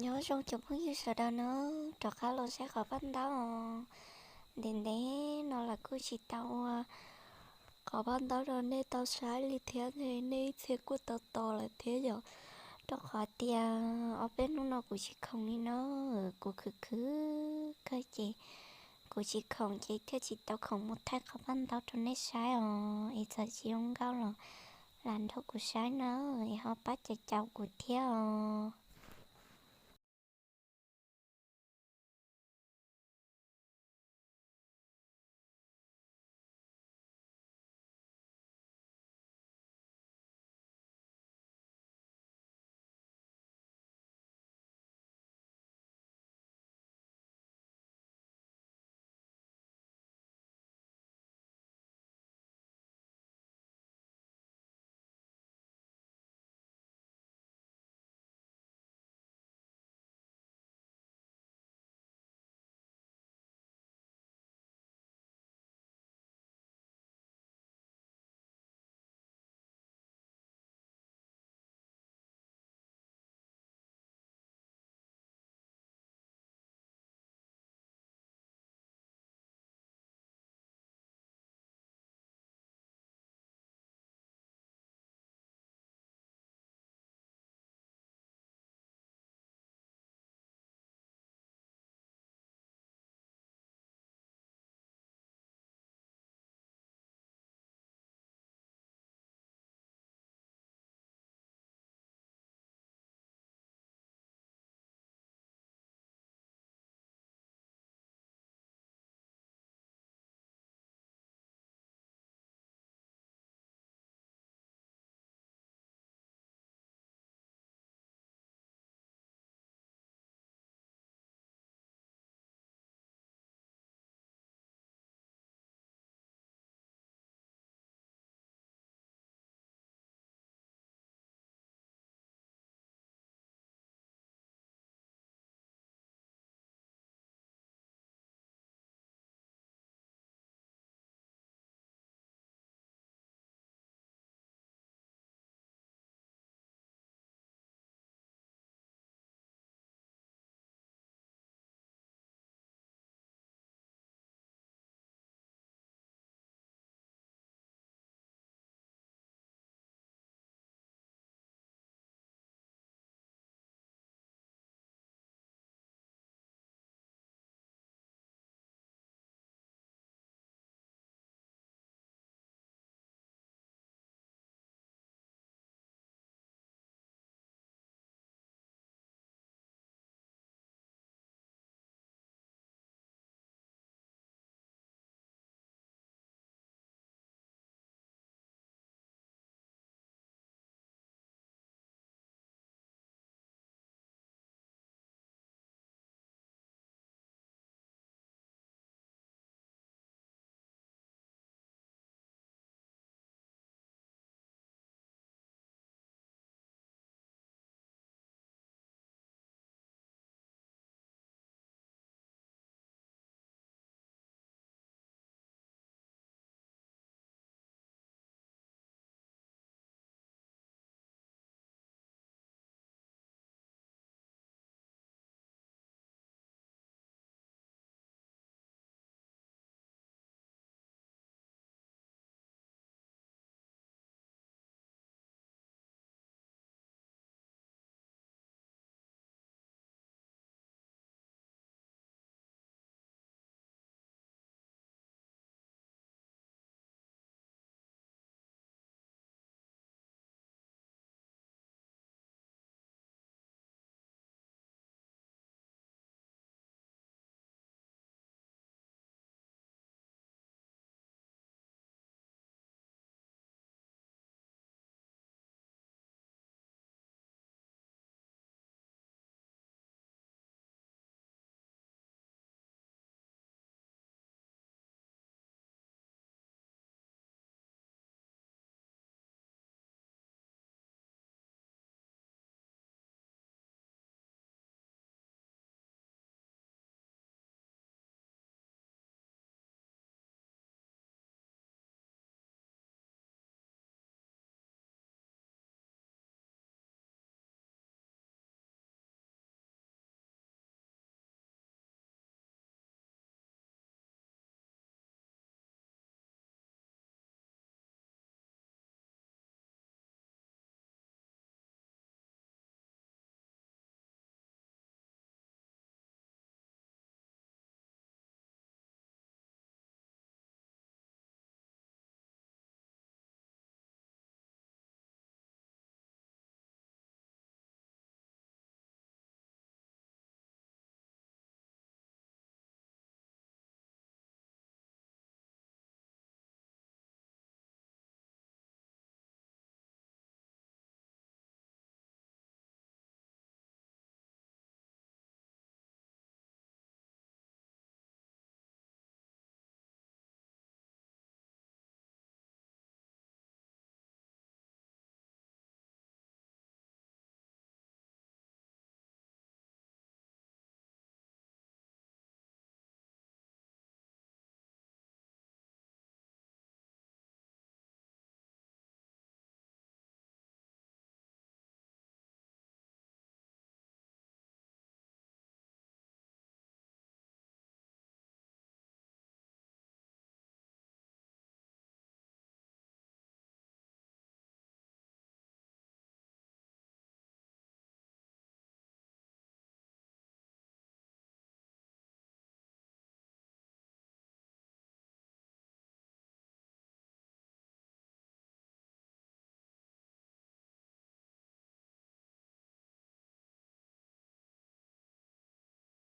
Nyob zoo cov phooj ywg sawv daws na, rov qab los saib qhov paj ntaub os. Ntev ntev no los kuj tsis tau ua qhov paj ntaub rau nej tau saib li thiab, nej ib txhia kuj tau tos lawm thiab yom. Rau qhov tias ob peb hnub no kuv tsis khoom li no, kuv khwv khwv kawg ces kuv tsis khoom ces thiaj tsis tau khoom mus thaij qhov paj ntaub rau nej saib os. Es txawm tsis zoo nkauj los lam nrog kuv saib na, es ho pab caum caum kuv thiab os.